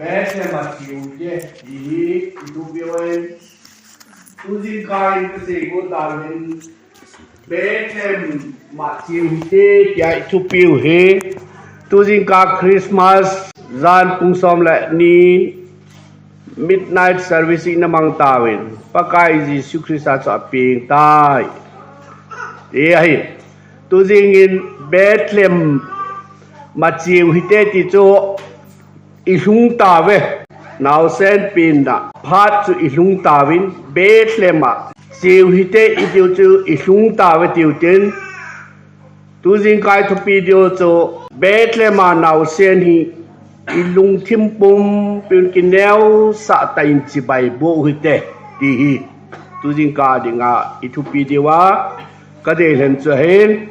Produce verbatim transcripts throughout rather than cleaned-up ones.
Bethlehem a che uhite, ti hi i thupi uvin. Tujingkah in kasei got dan in, Bethlehem a che uhite, tia i thupi u hi. Tujingkah Christmas, jan pung som le ni, midnight service ina mang tauvin, Pakai Jesu Christa chu apeng tai. Ti ahi. Tujing in Bethlehem a che uhite ti chu i lhung tauve. Naosen penna phat chu i lhung tauvin, Bethlehem a che uhite i tiu chu i lhung tauve tiu tin, tujingkah i thupi diu chu Bethlehem a naosen hi i lungthim pumpi un kineosah tah in chibai boh uhite, ti hi tujingkah dinga i thupi diu a ka deilhen chu ahin.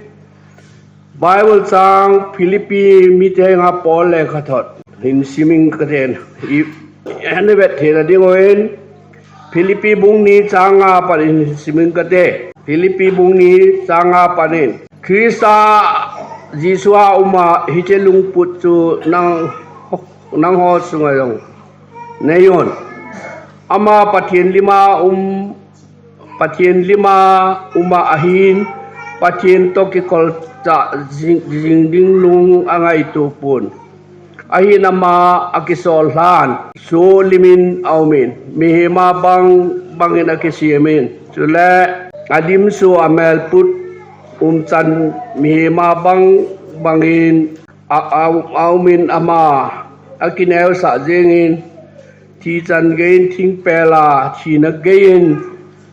Bible chang Philippi mite henga Paul lekhathot hin simin ka den. I, i vet theina ding uvin Philippi bung ni chang nga panin hin simin kate. Philippi bung ni chang nga panin, Christa Jesu a um a hiche lungput chu nang, nangho sunga jong nei un. Ama Pathen lima um Pathen lima um a ahin, Pathen toh kikolchah jing, jing ding lung angaito pon. Ahin ama akisol lhan, soh limin aumin, mihem a bang bangin akisem in. Chule adim soh a melput umchan mihem a bang bangin a, a, aumin ama akineosah jengin, thi chan geiyin thingpel a, thina geiyin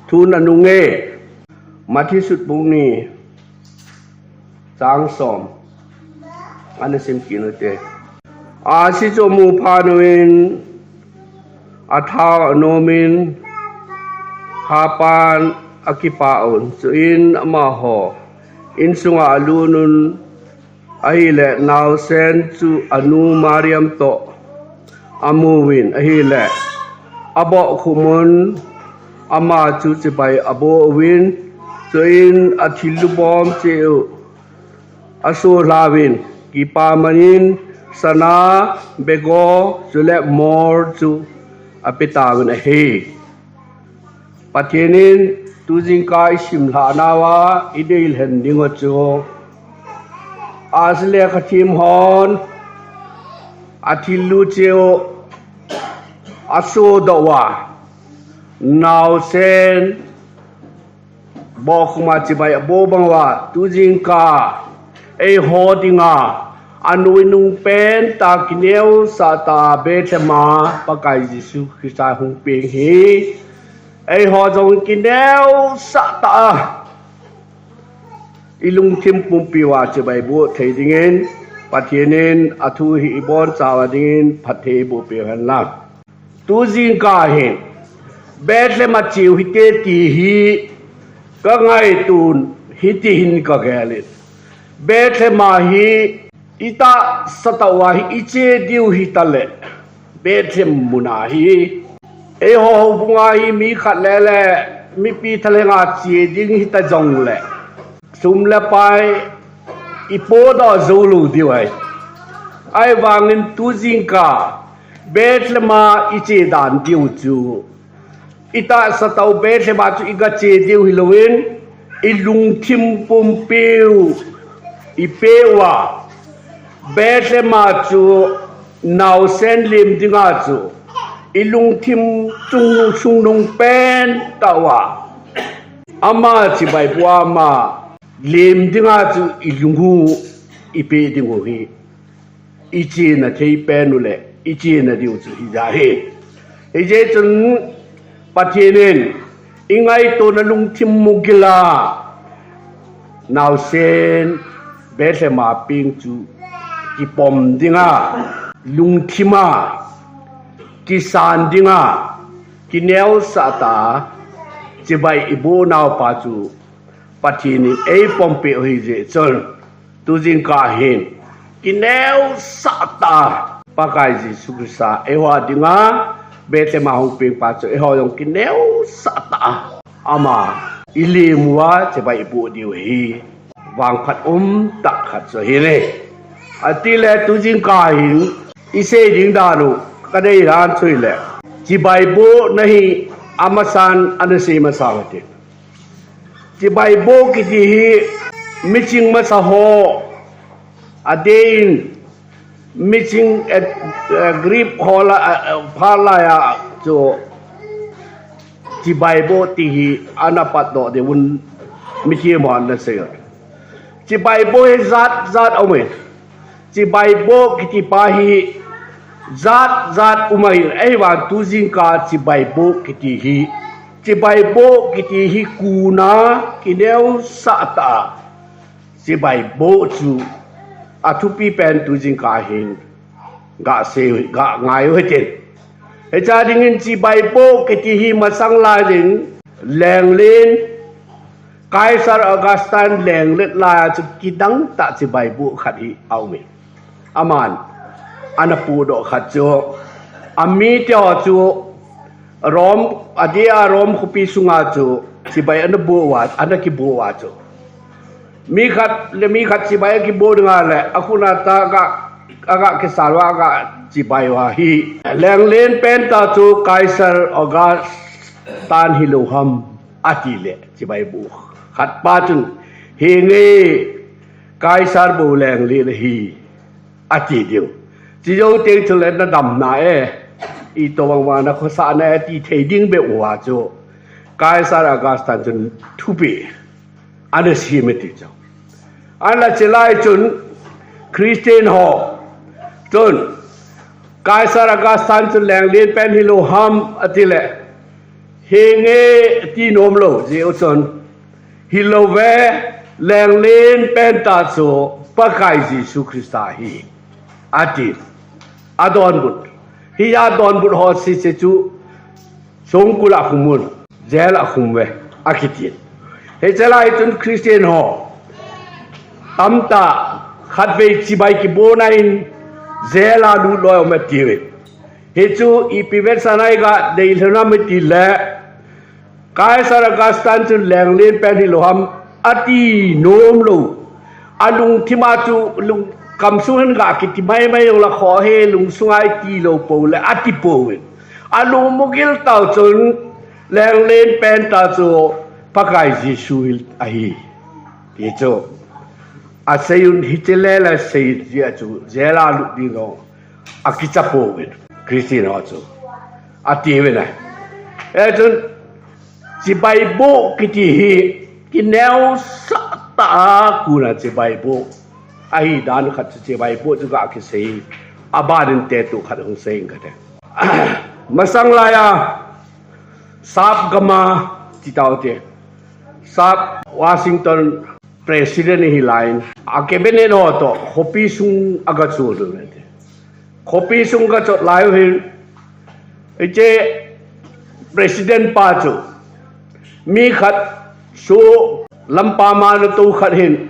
thun anunge. Matthew sut bung ni chang som. Ana sim kit ute. Athi chu amu phat un, athao anomin, hapan akipah un. Chuin amaho insunga alut un, ahile naosen chu anu Mariam toh amuvin, ahile abohkhum un, ama chu chibai aboh uvin, chuin athillu bom cheh u asoh lhauvin, kipa manin sana, bego, chule mor chu apeh tauvin ahi. Pathen in tujingkah i simlhah nauva i deilhen ding u chu, ahsi lekhathiem hon athillu cheh u asohdoh uva, naosen bohkhum a chibai aboh bang uva, tujingkah eiho dinga anoi nung pen tah kineosah tah a Bethlehem a Pakai Jesu Christa hung peng hi, eiho jong kineosah tah a i lungthim pumpi uva chibai boh thei dingin, Pathen in athu hi i boncha uva dingin phatthei eiboh peh hen lang. Tujingkah hin Bethlehem a che uhite ti hi ka ngaito un, hiti hin ka gel in, Bethlehem a hi i tahsa tah uva hi i che diu hitaleh, Bethlehem mun a hi, eiho houbung a hi mi khat lele mipi thalheng a che ding hita jongleh, sum le pai i podoh jou lou diu ahi. Ahivangin tujingkah Bethlehem a i che dan diu chu, i tahsa tah u Bethlehem a chu i ga che diu hilouvin, i lungthim pumpi u i peh uva, Bethlehem a chu naosen lem dinga chu i lungthim chung, chungnung pen tah uva, ama chibai boh a ama lem dinga chu i lung u i peh ding u hi i chena thei pen u leh i chena diu chu hijeh ahi. Hijeh chun Pathen in i ngaitona lungthim mugil a naosen Bethlehem a peng chu kipom dinga, lungthim a, kisan dinga, kineosah tah a chibai i boh nauva chu Pathen in ei pompeh u hijeh chun, tujingkah hin kineosah tah a Pakai Jesu Christa eiho dinga Bethlehem a hung pengpa chu eiho jong kineosah tah a ama i lem uva chibai i boh diu hi vangphat umtah khat chu ahi. Atile tujingkah hin i sei ding dan u, kadei dan chu ahile, chibai bohna hi amasan ana sei masa u hite. Chibai boh kiti hi miching masa ho, adeh in miching, eh, eh, grip ho la, eh, eh, phat laiya chu chibai boh ti hi ana patdoh diuvin mithem hon ana sei u. Chibai boh hi jat jat aume. Chibai boh kiti pa hi jat jat um ahi, ahivang tu jingkah chibai boh kiti hi, chibai boh kiti hi kona kineosah tah a chibai boh chu athupi pen tu jingkah hin ga sei, ga ngai u hitin. Hiche dingin chibai boh kiti hi masang lai ding, lenglen, Kaisar Augustine lenglet laiya chu kidang tah chibai boh khat hi aume. Aman ana pohdoh khat chu, amite ho chu Rome, adeh a Rome khopi sunga chu chibai ana boh uva, ana kiboh uva chu, mi khat le mi khat chibai akiboh dinga le akhut a tah a aga, aga kisal uva, aga chibai uva hi, lenglen pen tah chu Kaisar Augustine hilou ham, atile chibai boh khat pa chun, henge, Kaisar bou lenglen ahi, ati diu. Chujou teng chule nadam nai e, itobang vang nakhosah nai e ti thei ding bep uva chu Kaisar Augustine chun thupeh ana sem e ti chu. Ahinla chulai chun Christian ho chun Kaisar Augustine chu lenglen pen hilou ham atile, henge, ti nom lou jeh u chun, hilouve, lenglen pen tah chu Pakai Jesu Christa ahi, ati. Adonbut, hijeh a donbut ho sese chu songkul a khum un, jail a khum uve, akiti. Hiche lai chun Christian ho tamtah khatvei chibai kibohna in jail a lut loi um e tiuve. Hichu ipi vetsahna iga deilhon ham itile, Kaisar Augustine chun lenglen pen hilou ham ati nom lou, alungthim a chu lung, kamsung hin ga kiti maimai jongle kho he lungsunga iti lou poule ati pouvin, alungmogil tah u chun lenglen pen tah chu Pakai Jesu hi ahi, ti chu asei un, hiche lela sei jeh a chu jail a lut ding jong akicha pouvin, Christian ho chu, atiuvin ahi. Hichun chibai boh kiti hi kineosah tah a kona chibai boh ahi dan khat chu, chibai boh chu ga kisei, abanin tetoh khat hung sei inge kate. Masang laiya Sap gam a ti taute, Sap Washington President ahi laiyin, a cabinet ho toh khopi sung aga chot u hite. Khopi sung aga chot lai u hin, hiche President pa chu mi khat soh lampam a natou khat hin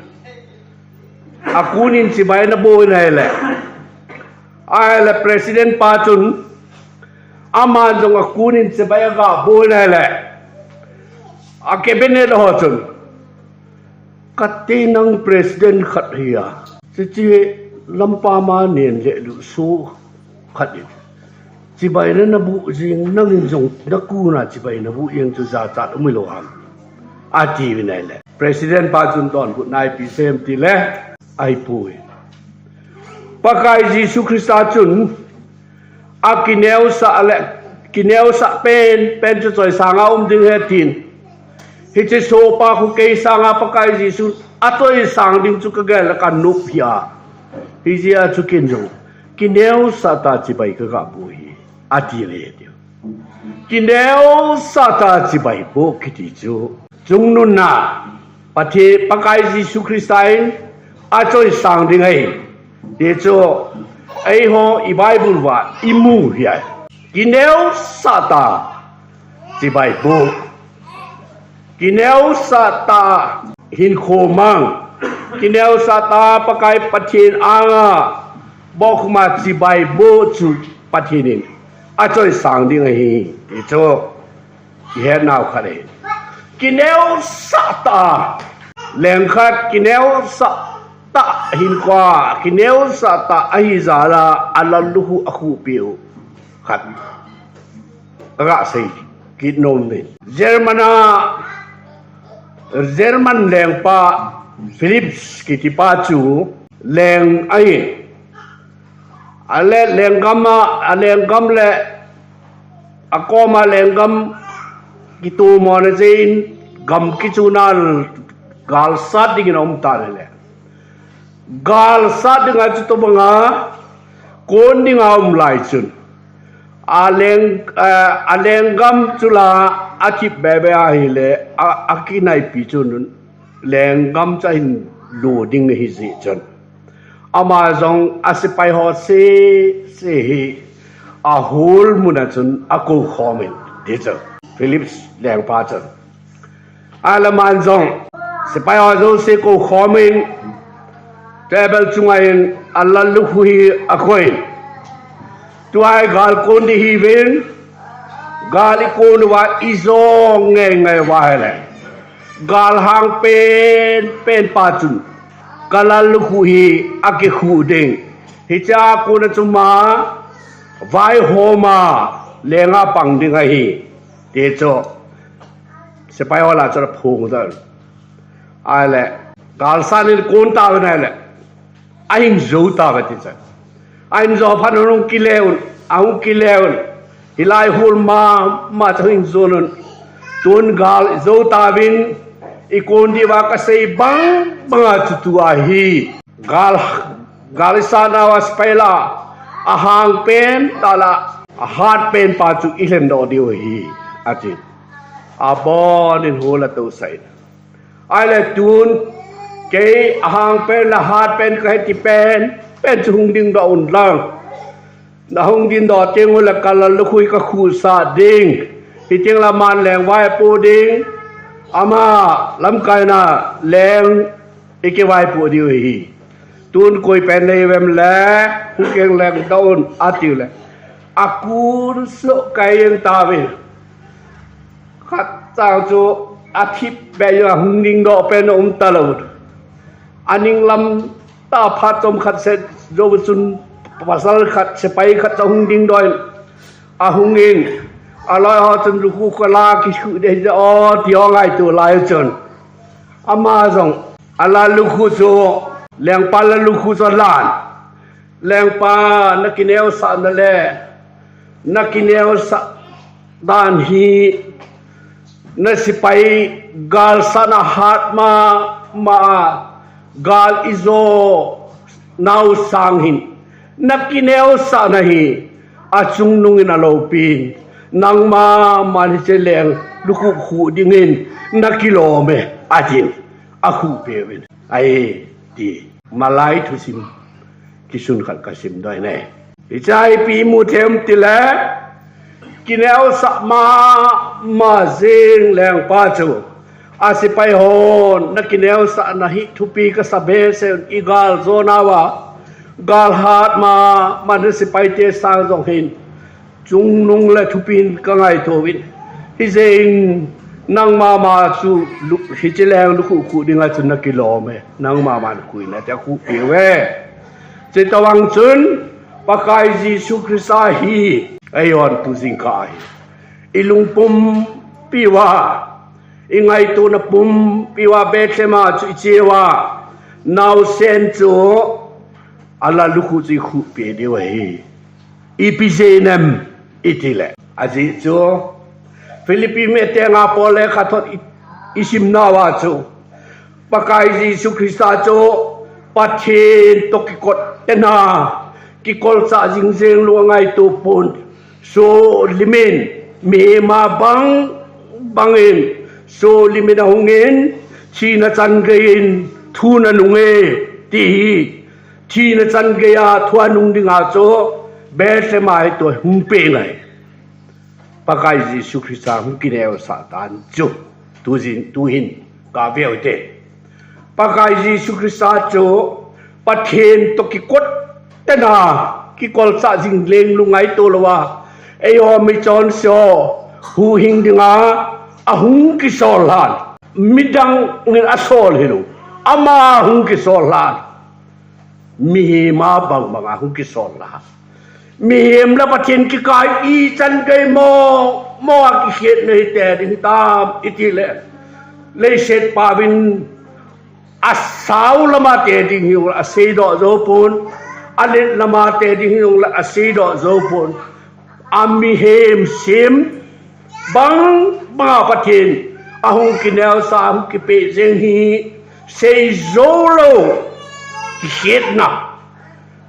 akon in chibai ana boh in ahile, ahile President pa chun aman jong akon in chibai aga boh in ahile, a cabinet ho chun, kati nang President khat hi a, hiche lampam a nen le luh soh khat in chibai nana boh jing, nangin jong nakona chibai naboh jeng chu jachat um hilou ham, atiuvin ahile President pa chun donbutna ipi asei em tile, ahipoi, Pakai Jesu Christa chun akineosah le kineosah pen pen chu choisang a um ding ahi tin, hiche sohpa khu kei sanga Pakai Jesun achoisang ding chu kagel le kanop ahi. Hijeh a chu ken jong kineosah tah a chibai kaga boh ahi, ati ahi tiu. Kineosah tah a chibai boh kiti chu chungnunna, Pathen, Pakai Jesu Christa in achoisang ding ahi, ti chu eiho i Bible uva imu ahi. Kineosah tah a chibai boh, kineosah tah a hinkho mang, kineosah tah a Pakai Pathen anga bohkhum a chibai boh chu Pathen in achoisang ding ahi, ti chu ihetnau khat ahi. Kineosah tah a, lengkhat kineosah tah a hinkho a, kineosah tah a ahi jal a, alallukhuh akhuhpeh u, khat aga sei kit nom in. German a, German lengpa Philips kitipa chu leng ahi. Ale lenggam a, alenggam le akoma lenggam kitumona jeh in gam kichuna gal sat dingin aum tan ahile. Gal sat dinga chu tobanga kon dinga um lai chun. Aleng, eh, alenggam chu la athip bebe ahile, a, akinaipi chun lenggam chu ahin lo ding ahi jeh chun. Ama jong asepai ho sese hi ahol muna chun akou khom in ti chu. Philips lengpa chun. Ahile aman jong sepai ho jouse kou khom in table chunga hin alallukhu hi akoi in. Tua hi gal kon ding hiuvin, gal ikon uva ijo ngei ngei uva ahile. Gal hang pen, pen pa chun, kalallukhu hi akikhu ding. Hichea kona chu ama, vaihoma, lenga pang ding ahi. Ti chu, sepai ho lah a chun aphong tan. Ahile, galsat in kon tauvin ahile. Ahin jou tauve ti chu. Ahin jou phat in ahung kile un, ahung kile un. Hilai hol mama chu ahin jon un. Tun gal jou tauvin, ikon diuva kasei bang banga chu tua hi. Gal, gal isat nauva sepai lah a, ahang pen tah lah a, ahat pen pa chu ilhen doh diu ahi, ati. Abon in hol atousah in. Ahile tun, kei ahang pen le ahat pen kahi ti pen, pen chu hung dingdoh un lang. Nahung dingdoh teng ule kalallukhu hi kakhuhsah ding. Hiteng le aman leng vaipoh ding. Ama lamkaina leng ikivaipoh diu ahi. Tun koi pen nahiuvem le, hung keng leng doh un, ati ule. Akun soh kai jeng tauvin. Khat chang chu athip beh jeng a hung dingdoh pen aum talou. Aning lam tah phat chomkhat seh jou chun pasal khat, sepai khat chu ahung dingdoh in, ahung in, aloi ho chun lukhu kala kikhu ding ahi o ti ho ngaito lai chun. Ama jong, alallukhu chu, lengpa lallukhu chu alan. Lengpa, nakineosahna le, nakineosah dan hi, nasepai galsatna hat mama, gal ijo nau sang hin, nakineosahna hi, achungnung in aloupin, nangma man hiche leng lukhu khuh dingin, nakilom e, atin, akhuhpeh uvin, ahi, ti, malai thusim. Kisun khat kasim doh e. Hichea ipi imu thei em tile, kineosah mama jing lengpa chu. Asepai hon, nakineosahna hi thupi kasa behseh un igal jo nauva. Gal hat mama nasepai te sang jong hin. Chungnung le thupin kangaito uvin. Hijeh in nangma ma chu lu-, hiche leng lukhu khuh dinga chu nakilom e. Nangma man khuh in ati akhuhpeh uve. Chutobang chun Pakai Jesu Christa hi eihon tu jingkah ahi. Ilungpumpi uva, ingaitona pumpi uva Bethlehem a chu iche uva. Naosen chu alallukhu chu ikhuhpeh diu ahi. Ipi jeh inem itile. Ajeh chu, Philippi mi tenga Paul lekhathot i, isim nauva chu, Pakai Jesu Christa chu, Pathen toh kikot tena, kikolsah jingjeng lou angaito pon, suhlimin, mihem a bang, bangin, suhlimin ahungin, thina chan geiyin, thu ananunge, ti hi, thina chan geiya thu anung dinga chu Bethlehem a hi tua hung peng ahi. Pakai Jesu Christa hung kineosah tan chu. Tujin, tuhin, kaveu te. Pakai Jesu Christa chu Pathen toh kikot tena kikolsah jingjeng lou ngaito louva. Eiho michonse ho huhhing dinga ahung kisol lhan. Midang in asol hilou. Ama hung kisol lhan. Mihem a bangbanga hung kisol lhan. Mihem le Pathen kikah ichan gei mong mong a kikhetna hi te ding tam iti le, leiset pauvin asao lama te ding hijongle aseidoh jou pon, alet lama te ding hijongle aseidoh jou pon. Amihem sem bang banga Pathen ahung kineosa, ahung kipeh jeng hi seijou lou kikhetna,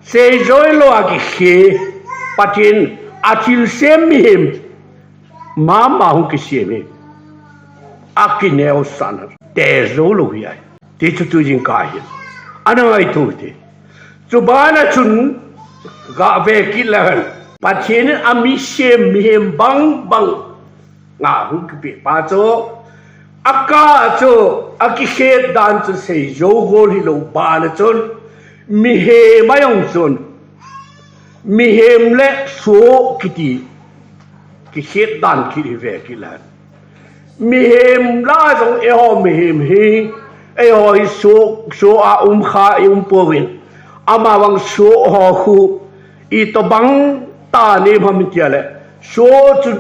seijou lou a kikhe, Pathen athilsem mihem mama hung kisem hi akineosana te jou lou hi ahi. Ti chu tu jingkah hin ana ngaito te. Chubana chun gave kit le hen, Pathen in ami sem mihem bang banga hung kipeh pa chu, akah chu, akikhet dan chu seijou gol hilou bana chun, mihem a jong chun mihem le soh kiti kikhet dan kit hi ve kit le hen. Mihem lah jong eiho mihem hi, eiho hi soh, soh a um kha i um pouvin, amavang soh ho khu itobang tah a nem ham tia le, soh chu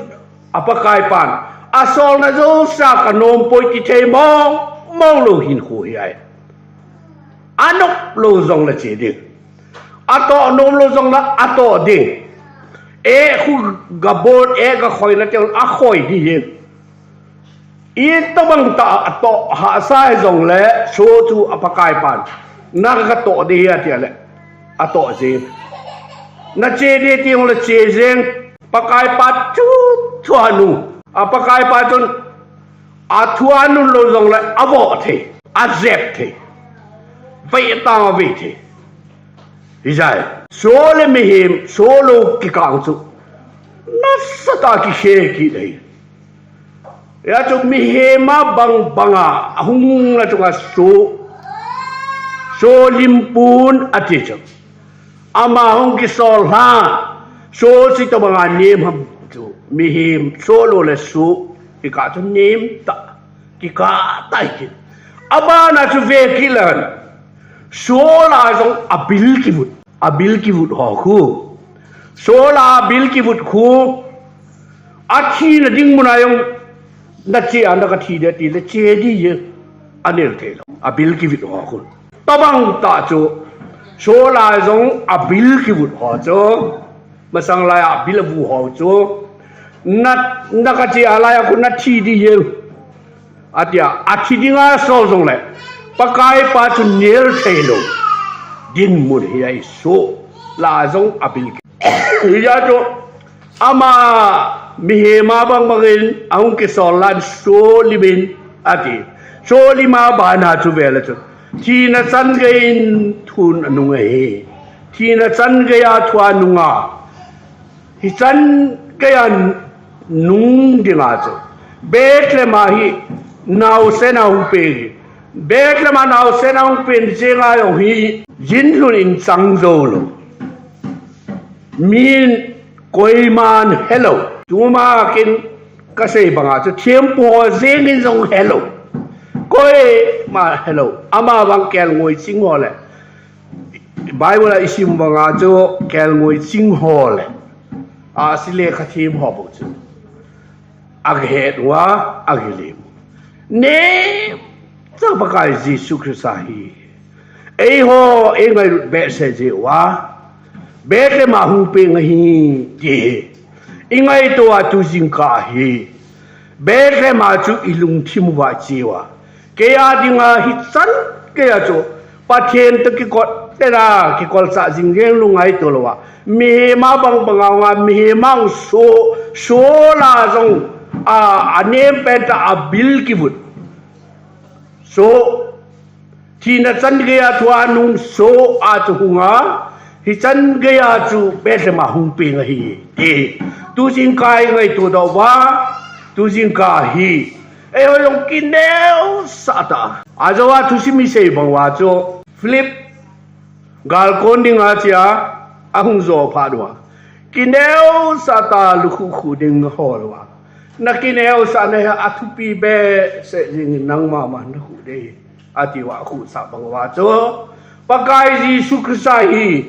a Pakai pan asolna jouse a kanom poi ti thei mong mong lou hinkho hi ahi. Anop lou jongle che ding. Atoh nom lou jongle atoh ding. Eh khu gabol, eh gakhoi na teng akhoi ding. Itobang tah a atoh hahsa hijongle soh chu a Pakai pan na gatoh ding ahi tia le atoh jeng. Na che ding ti jongle che jeng. Pakai pa chu thua nung. A Pakai pa chun athua nun lou jongle avoh thei, ajep thei, vei tang avei thei. Hijeh a soh le mihem, soh lou kikah chu nasatah a kikhe kit ahi. Hijeh chun mihem a bang banga ahung na chunga soh, soh lim pon ati chu. Ama hung kisol lhan, soh chu itobanga nem ham chu, mihem soh lou le soh kikah chu nem tah, kikah tah kit. Abana chu ve kit le hen, soh lah jong abil kivut, abil kivut ho khu. Soh lah abil kivut khu, athina ding muna jong na che a na kathi ding ti le che ding jeng, anel thei lou. Abil kivut ho khu. Tobang tah chu, soh lah jong abil kivut ho chu, masang lai a bil avu ho chu, na, na kache a lai a khu nathi ding jeng. Atia, athi dinga sol jongle, Pakai pa chu nel thei lou dinmun hi ahi, soh lah jong abil kivut. Hijeh chun, ama mihem a bang bangin ahung kisol lhan soh lim in ati. Soh lim a bana chu ve le chun, thina chan gei in thun anung ahi. Thina chan gei a thua nunga, hichan gei a nung dinga chu Bethlehem a hi naosen ahung peng hi. Bethlehem a naosen ahung peng jenga jong hi jinlhun in chang jou lou. Min koiman helou. Tuma kin kasei banga chu thempu ho jengin jong helou. Koima helou. Amavang kelngoi ching ho le, Bible a isim banga chu kelngoi ching ho le, ahsi lekha them ho bou chu agahet uva, agilem u. Nemcha Pakai Jesu Christa hi eiho eingailut behseh jeh uva Bethlehem a hung peng ahi ti hi ingaito a tu jingkah hi Bethlehem a chu ilungthim uva iche uva, kei a dinga hichan gei a chu Pathen toh kikot tena kikolchah jing jeng lungngaito louva, mihem a bang banga, mihem a soh, soh lah jong a, anem pen tah a bil kivut. Soh, thina chan gei a thua nung soh a chu hunga, hichan gei a chu Bethlehem a hung peng ahi ti tu jingkah ingaito doh uva, tu jingkah hi eiho jong kineosah tah a. Ajou a thusim isei bang uva chu Philip galkon dinga chea ahung jou phat uva, kineosah tah a lukhuh khuh ding ahol uva, na kineosahna hi athupi behseh jengin nangma ma nakhuh ding ahi, ati uva, akhuhsah bang uva chu Pakai Jesu Christa hi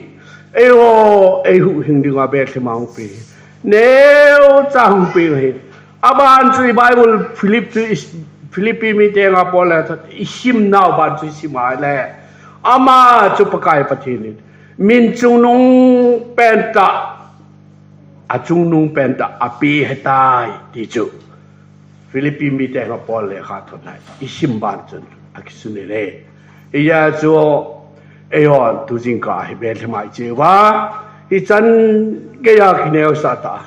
Eiho, eihuhhing dinga Bethlehem a hung pe hi neocha hung pe hi. Aban chu i Bible Philip chu i, Philippi mite henga Paul le i simnau ban chu i sim a le, ama chu Pakai Pathen in min chungnung pentah, achungnung pentah ape ahitai ti chu Philippi mite henga Paul lekhathot a i sim ban chun akisun e. Hijeh chun eihon tujingkah hi Bethlehem a i che uva, hichan geiya kineosah tah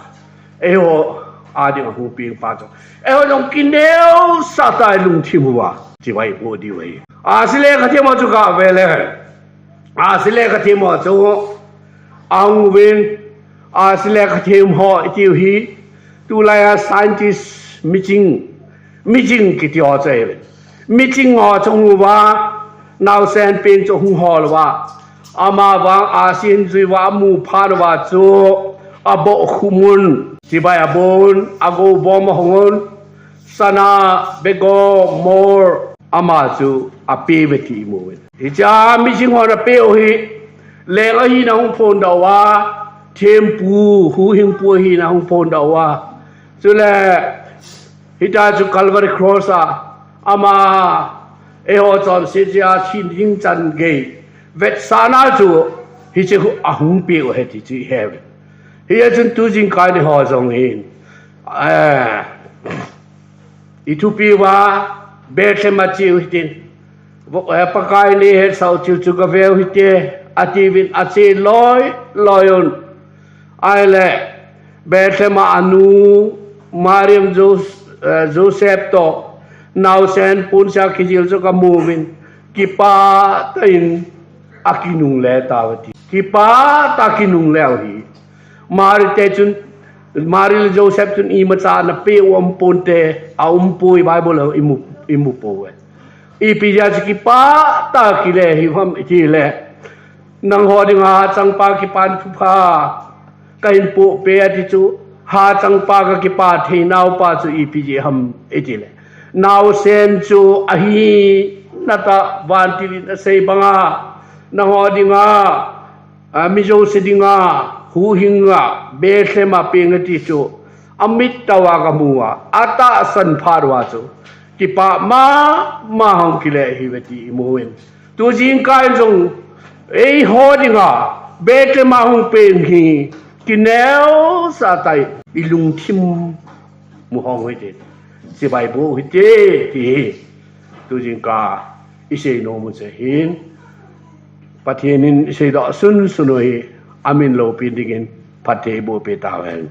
a eiho a dinga hung pengpa chu eiho jong kineosah tah a i lungthim uva chibai i boh diu ahi. Ahsi le khathem ho chu gave le, ahsi le khathem ho chu ahung uvin, ahsi le khathem ho i tiu hi tulai a scientist miching, miching kiti ho chu ahi. Miching ho chu hung uva, naosen peng chu hung hol uva, amavang ahsi in jui uva amu phat uva chu abohkhum un, chibai abon, ago bom ahong un, sana, bego, mor, ama chu ape uve ti i mu uvin. Hichea miching hon apeh u hi leng ahina hung phondoh uva, thempu, huhhingpu ahina hung phondoh uva, chule hitia chu Calvary Cross a ama eiho chonset jeh a thi ding chan gei vetsahna chu hiche ahung peh u ahi ti chu i he uve. Hijeh chun tujingkah in eiho jong hin, eh, i thupi uva, Bethlehem a che u hitin, vo-, eh, Pakai in eihetsah u chu chu gave u hite, atiuvin ache loi loi un. Ahile Bethlehem a anu Mariam Jo-, eh, Joseph toh naosen ponset a kijil chu agamu uvin, kipah tah in akinungle tauve ti. Kipah tah a kinungle u hi. Mari te chun, Mari le Joseph chun imacha ana peh u aum ponte, aumpoi, Bible a i mu, i mu pouve. Ipi jeh a chu kipah tah a kile hiu ham i tile, nangho dinga hachangpa kipana thupha kahin pohpeh ati chu, hachangpa kakipah theinaupa chu ipi jeh ham i tile, naosen chu ahina tah vantil in asei banga, nangho dinga, a, mi jouse dinga huhhinga Bethlehem a peng ati chu amit tah uva kamu uva, atahsan phat uva chu kipah mama hung kile ahiuve ti i mu in, tujingkah in jong eiho dinga Bethlehem a hung peng hi kineosah tah in i lungthim mu hong u hite, chibai boh u hite ti hi tujingkah i seinom u chu ahin, Pathen in i seidoh sunsun u hi amin loupi dingin phatthei eiboh peh tauhen.